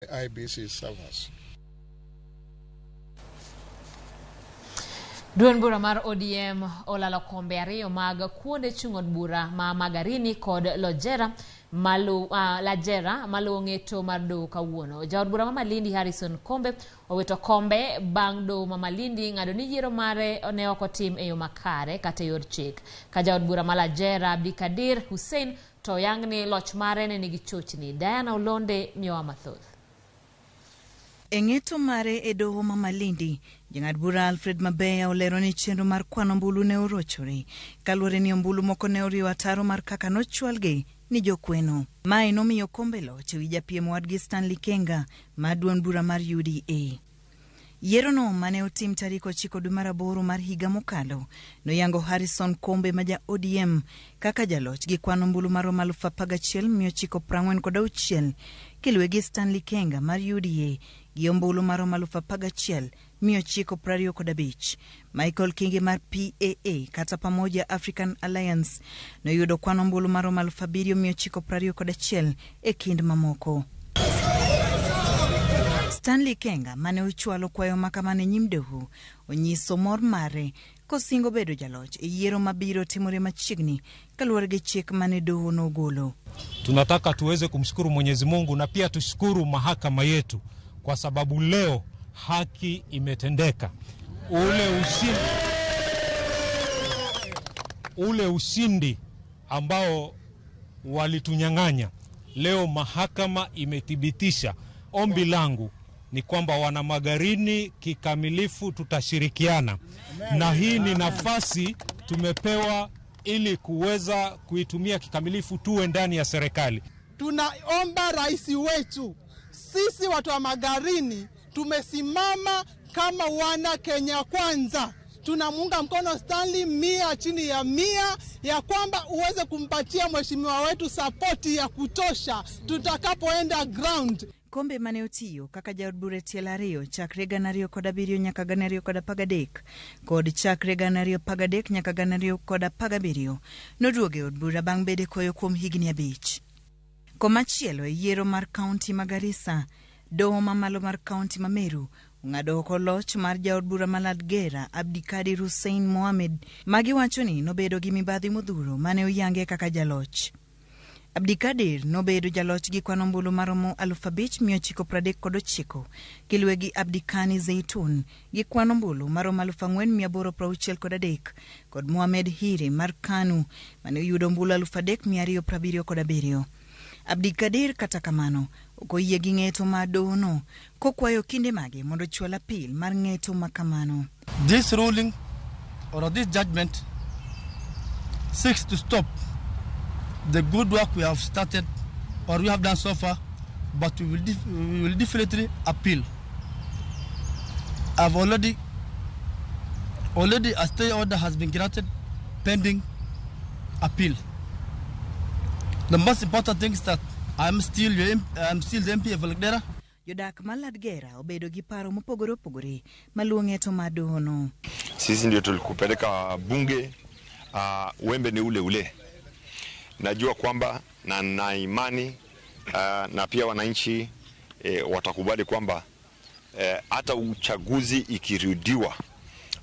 IEBC servers. Duond bura mar ODM olalo kombe ariyo mag kuonde chung' od bura ma Magarini kod Lojera malu, Lajera maluwo ng'eto mar doho kawuono. Jaod bura ma Malindi Harrison Kombe owito kombe bang' doho ma Malindi ng'ado ni yiero mare ne ok otim e yo makare kata e yor chik. Ka jaod bura ma Lajera Abdikadir Hussein To oyang ni loch mare ne nigi chochni. Diana Olonde miyowa mathoth. E ng'eto mare e doho ma Malindi, jang'ad bura Alfred Mabeya olero ni chenro mar kwano ombulu ne orochore kaluwore ni ombulu moko ne oriwo ataro mar kaka nochwalgi ni jokweno. Mae nomiyo Kombe loch ewi japiem wadgi Stanley Kenga mar duond bura mar UDA. Yierono mane otim tarik 9 dwe mar aboro mar higa mokalo noyango Harrison Kombe ma ja ODM kaka jaloch gi kwan ombulu maromo 11,946 kiluwe gi Stanley Kenga mar UDA gi ombulu maromo 11,925. Michael Kingi mar PAA kata Pamoja African Alliance noyudo kwan ombulu maromo 7,921 e kind mamoko. Stanley Kenga mane ochwalo kwayo ma kamano e nyim doho onyiso mor mare kosingo bedo jaloch e yiero mabiro timore machiegni kaluwore gi chik mane doho nogolo. Tunataka tuweze kumshukuru Mwenyezi Mungu na pia tushukuru mahakama yetu kwa sababu leo haki imetendeka. Ule ushindi, ule ushindi ambao walitunyang'anya leo mahakama imethibitisha. Ombi langu ni kwamba wana Magarini kikamilifu tutashirikiana, na hii ni nafasi tumepewa ili kuweza kuitumia kikamilifu, tuwe ndani ya serikali. Tunaomba rais wetu, sisi watu wa Magarini tumesimama kama wana Kenya Kwanza, tunamuunga mkono Stanley 100 chini ya 100, ya kwamba uweze kumpatia mheshimiwa wetu sapoti ya kutosha tutakapoenda ground. Kombe mane otiyo kaka jaod bura e tielo ariyo chakre 2007 nyaka 2013 kod chakre 2013 nyaka 2017 noduogo e od bura bang' bedo e koyo kuom higni 5. Komachielo e yiero mar kaunti ma Garissa, doho mamalo mar kaunti ma Meru ong'ado oko loch mar jaod bura ma Ladgera Abdikadir Hussein Mohamed ma giwacho ni nobedo gi mibadhi modhuro mane oyange kaka jaloch. Abdikadir nobedo jaloch gi kwan ombulu maromo 5,939 kiluwe gi Abdikani Zeitun gi kwan ombulu maromo 4,863 kod Mohamed Hire mar Kanu mane oyudo ombulu 3,277. Abdikadir kata kamano ok oyie gi ng'eto mar dohono kokwayo kinde mage mondo ochwal apil mar ng'eto ma kamano. This ruling or this judgment seeks to stop the good work we have started or we have done so far, but we will definitely appeal. I've already a stay order has been granted pending appeal. The most important thing is that I'm still the MP of Lagdera. Jodak ma Ladgera obedo gi paro mopogore opogore maluwo ng'eto mar dohono. Sisi ndio tulikupeleka bunge, wembe ni ule ule. Najua kwamba na imani na pia wananchi watakubali kwamba hata uchaguzi ikirudiwa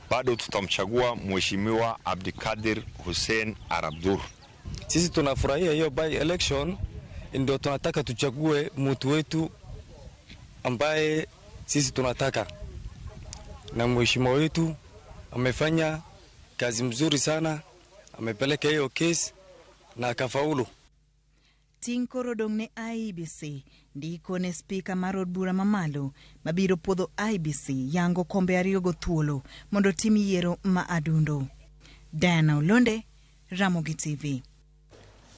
bado tutamchagua Mheshimiwa Abdikadir Hussein Arabdur. Sisi tunafurahia hiyo by election, ndio tunataka tuchague mtu wetu ambaye sisi tunataka. Na mheshimiwa wetu amefanya kazi mzuri sana, amepeleka hiyo case na akafaulu. Ting' koro dong' ne IEBC ndiko ne spika mar od bura mamalo mabiro puodho IEBC yango kombe ariyo go thuolo mondo tim yiero ma adundo. Diana Olonde, Ramogi TV.